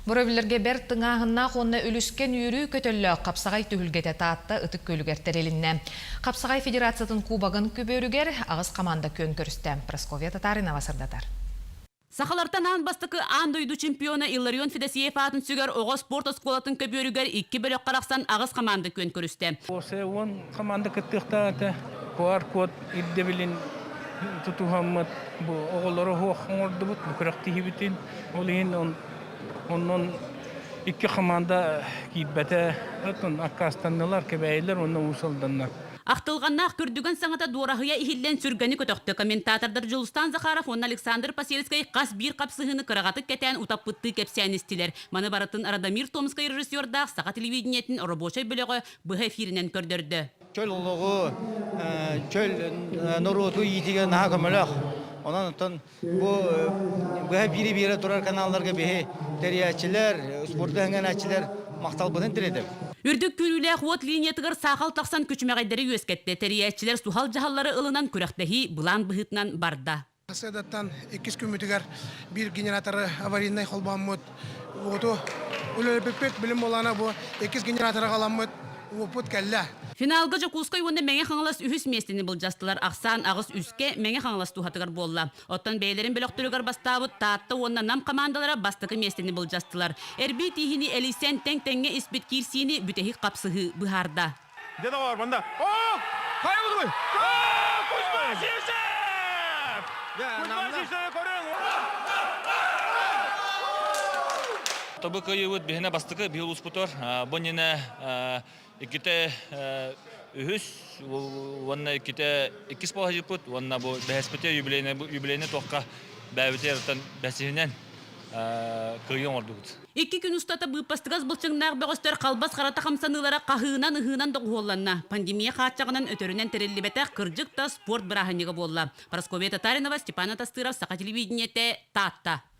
Боробүллэргэ бэрт тыҥааһыннаах уонна үлүскэн үөрүү көтөллөөх хапсаҕай түһүлгэтэ Таатта Ытык Күөлүгэр тэрилиннэ. Хапсаҕай федерациятын кубогын көбүөрүгэр аҕыс хамаанда күөн көрүстэ. Прасковья Татаринова сырдатар. Сахалартан аан бастакы аан дойду чемпиона Илларион Федосеев аатын сүгэр оҕо спорт оскуолатын көбүөрүгэр икки бөлөххө арахсан аҕыс хамаанда күөн көрүстэ. Уопсайа 10 хамаанда кыттыахтаах этэ. QR-код ирдэбилин тутуһаммыт бу оҕолору суох оҥордубут, бу күрэхтэһиибитин. Ол иһин онон икки хамаанда киирбэтэ. Оттон аккаастаннылар, Кэбээйилэр уонна Уус Алданнар. Ахтылҕаннаах Күрдүгэн саҥата дуораһыйа иһиллэн сүргэни көтөхтө. Комментатордар Дьулустаан Захаров уонна Александр Посельскай хас биир хапсыһыыны кыраҕатык кэтээн утаппыттыы кэпсээн истилэр. Маны барытын Радомир Томскай режиссердаах Саха телевидениетин оробуочай бөлөҕө быһа эфиринэн көрдөрдө. Чөл олоҕу, чөл норуоту иитиигэ наһаа көмөлөөх. Онон оттон бу быһа биири-биирэ турар каналларга биһи тэрийээччилэр, спорду эҥэнээччилэр махталбытын тириэтэбит. Үрдүк күүрүүлээх уот линиятыгар саахал тахсан күчүмэҕэйдэри үөскэттэ. Тэрийээччилэр суһал дьаһаллары ылынан күрэхтэһии былаан быһыытынан барда. Сыадаттан иккис күммүтүгэр биир генераторы аварийнай холбооммут уоту үлэлэппиппит. Билим буолаана бу иккис генераторы аҕаламмыт уоппут кэллэ. Финалга Дьокуускай уонна Мэҥэ Хаҥалас үһүс миэстэни былдьастылар. Ахсаан аҕыс үскэ Мэҥэ Хаҥалас туһатыгар буолла. Оттон бэйэлэрин бөлөхтөрүгэр бастаабыт Таатта уонна Нам хамаандалара бастакы миэстэни былдьастылар. Эрбии тииһини элийсэн тэҥ-тэҥҥэ испит киирсиини бүтэһик хапсыһыы быһаарда. Дьэ доҕоор, манда. О! Хайа будугуй? Кузьма Сивцев! Кузьма Сивцев көрүҥ! Тобу кыайыыбыт биһиэнэ бастакы биһи улууспутугар бу иннинэ иккитэ үһүс уонна иккитэ иккис буолаһыйыппыт уонна бу бэһэспитэ юбилейный юбилейный туохха бэйэбитигэр бэсиһинэн кыайыы оҥордубут. Икки күн устата быыппастыгас былчыҥнаах бөҕөстөр халбас харата хамсаныылара хаһыынан-ыһыынан доҕуһуолланна. Пандемия хааччаҕынан өтөрүнэн тэриллибэтэх кырдьык да спорт бырааһынньыга буолла. Парасковья Татаринова, Степан Атастыров, Саха телевидениетэ, Таатта.